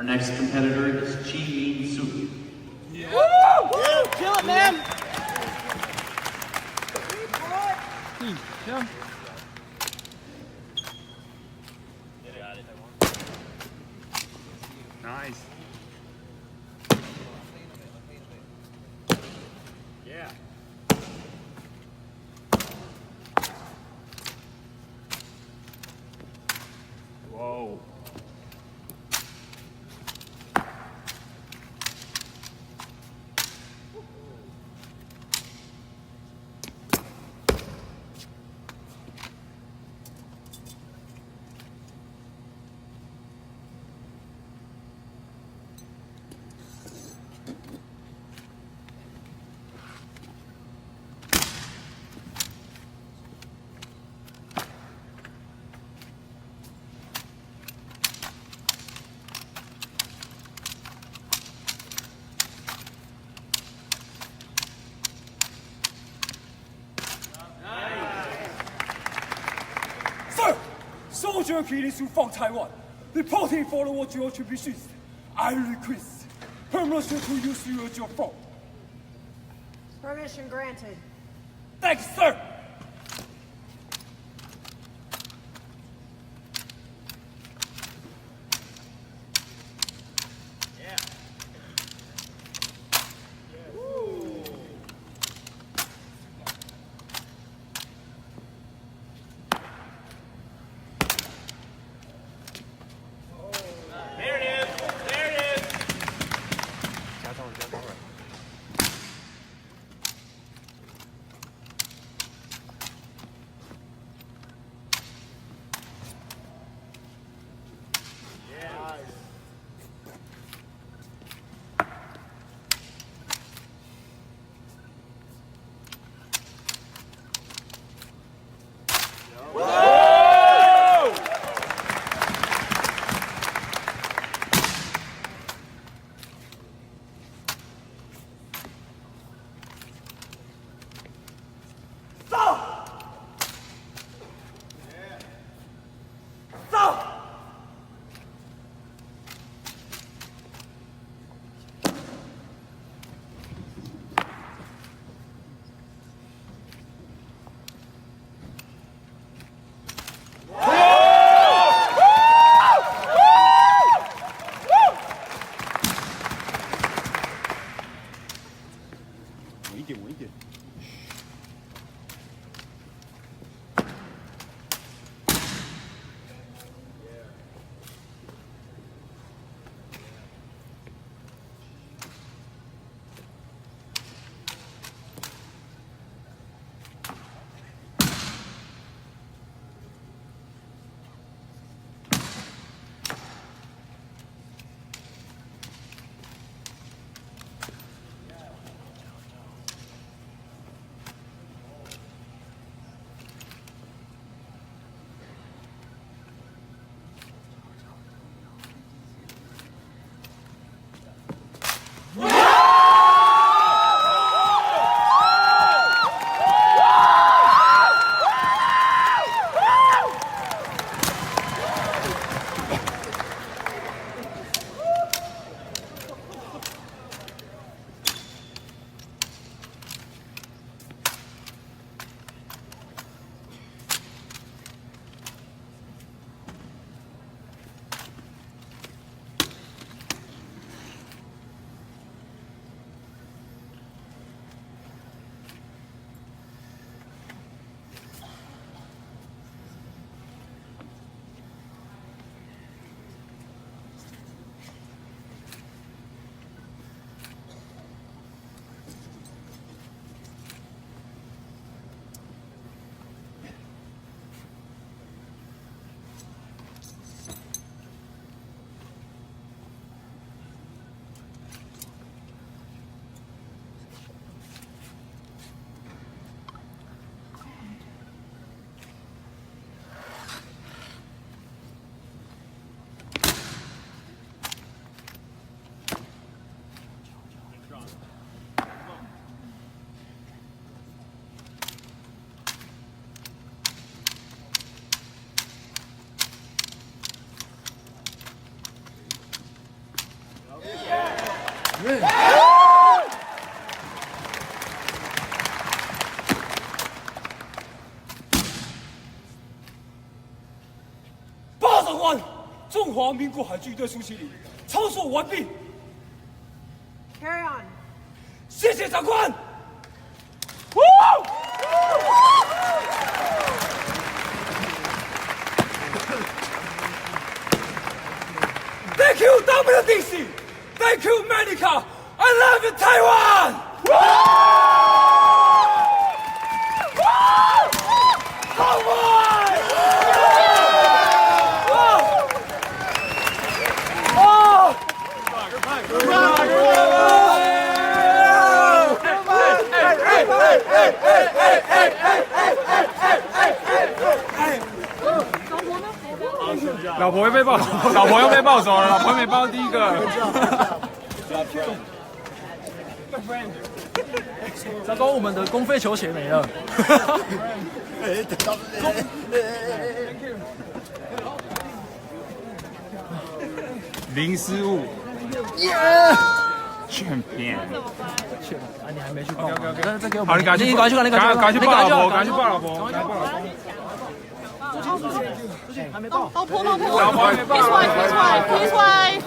Our next competitor is Chi Yin Su. Kill it, man! Yeah. Nice. Yeah. Whoa. Sir, Soldier Achilles from Taiwan, reporting for the World Judo Championships. I request permission to use your phone. Permission granted. Thanks, sir. There it is! There it is! 加到了，加到了。長官，中華民國海軍對蘇其林操作完畢。 Carry on. 謝謝長官。呜 Thank you, WDC. Thank you, America. I love you, Taiwan. Come on! Oh! Oh! 老婆又被抱，老婆又被抱走了，老婆沒抱第一個。糟糕，我們的公費球鞋沒了。零失誤。Champion。啊，你還沒去報？再給我。好，你趕緊你趕緊去，你趕緊趕緊去抱老婆，趕緊去抱老婆，趕緊抱老婆。老婆，老婆，老婆還沒抱。 His wife, his wife, his wife.